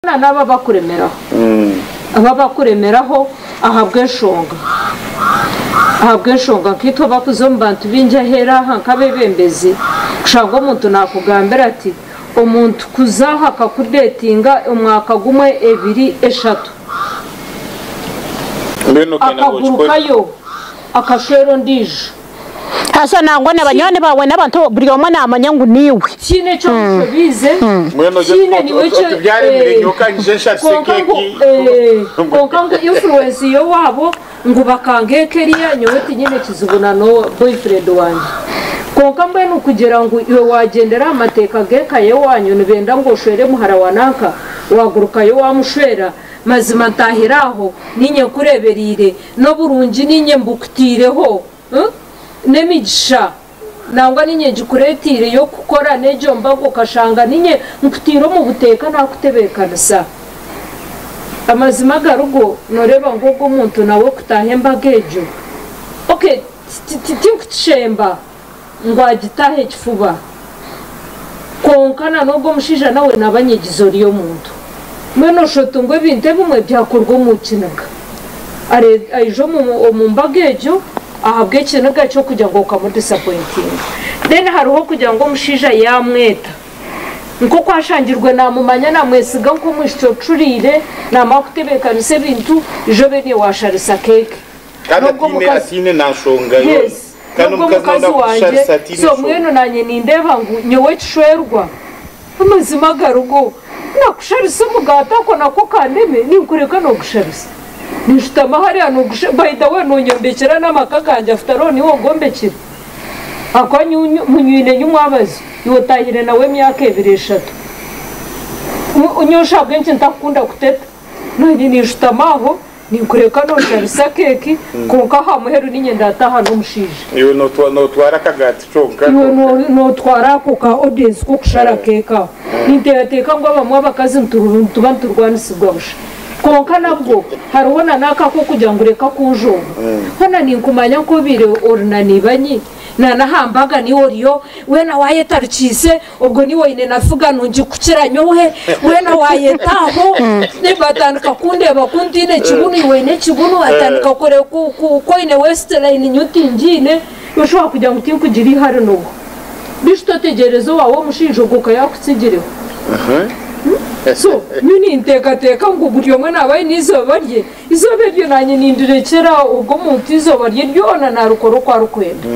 N'abo abakuremeraho abo abakuremeraho ahabw'enshonga ahabw'enshonga nkaitwe abakuza omu bantu baingi aheeru aha nk'abeebembezi kushanga omuntu naakugambira ati omuntu kuza aha akakudeetinga omwaka gumwe ebiri eshatu Mbwenu okenda ngu okikore. akagurukayo akashwera ondiijo. Haza nangwa na banywani baawe n'abantu buri omwe naamanya ngu niiwe. Tihaine eki omushobiize, Mbwenu ogye tihaine niiwe eki otubyaremire nyowe kanyije nsharise kwonka ngu keeki. kwonka ngu influence y'owaabo ngu bakanga eka eriya nyowe tinyine kizibu na no boyfriend wangye. Kwonka mbwenu kugira ngu iwe waagyendera aha mateeka g'eka y'owaanyu nibenda ngu oshwere muhara wa nanka waagurukayo waamushwera, mazima ntaahire aho niinye nkureebereire n'oburungi niinye mbukutaireho. N'emigisha nangwa niinye ngikureeteire y'okukora n'egyo mbaga okashanga niinye nkutaire omu buteeka naakutebeekanisa. Amazima agarigo nooreeba ngu ogwo omuntu nawe kutaaha embaga egyo, okay tinkukishemba ngu agitaahe kifuba kwonka na n'ogwo omushaija nawe naaba anyegize ori omuntu. Mbwenu oshusha oti ngu ebintu ebimwe byakorwa omu kiniga. Aija omu mbaga egyo ahabw'ekiniga ky'okugira ngu okamudisapointinga. Then hariho okugira ngu omushaija yaamweta nk'oku ashangirwe naamumanya naamwesiga nk'omwishiki ocuriire naamara kutebeekanisa ebintu ija obe niiwe waasharisa keeke. Kandi N'obwo ataine omukazi ataine na nshonga yoona. Yes. Kandi N'obwo omukazi omukazi nawe wangye nakusharisa ataine so nshonga. mbwenu naanye nindeeba ngu nyowe ekishwerwa Amazima agarigo, nakusharisa omugaati ako nako kandeme, ninkureka nogusharisa. Ninshutama hariya nogusha, by the way nonyombekyera n'amaka gangye after all niiwe ogombekire. Ahakuba munywine nyumwabazi, iwe otahire nawe emyaka ebiri eshatu. Nyowe ahabw'enki ntakukunda kuteta, nanye ninshutama aho Ninkureka nosharisa keeki kwonka aha muheru ninye ndataaha n'omushaija. Iwe notwara akagaati kyonka. Iwe notwara ako ka audience k'okushara keeki aho. Ninteekateeka ngu abamwe abakazi nituba niturwanisibwa busha. Kwonka nabwo hariho na n'ako ak'okugira ngu reka kunjooga. Hoona ninkumanya nk'obaire ori na naibanyi na n'aha mbaga niiwe oriyo, weena waayetarukiise Obwo niiwe oine na figa nungi kukira nyowe, weena waayeta aho, batandika kundeeba ku ntaine kibunu, iwe oine ekibunu, batandika kureeba ku oine waist line nyowe tingiine, oshobora kugira ngu tinkugira eihari n'oha. Beitu totegyereza owaawe omushaija ogwo ka yaakutsigireho. So nyowe ninteekateeka ngu buri omwe naaba aine eizooba rye, eizooba eryo naanye nindirekyera ogwo omuntu eizooba rye ryona naarikora oku arikwenda.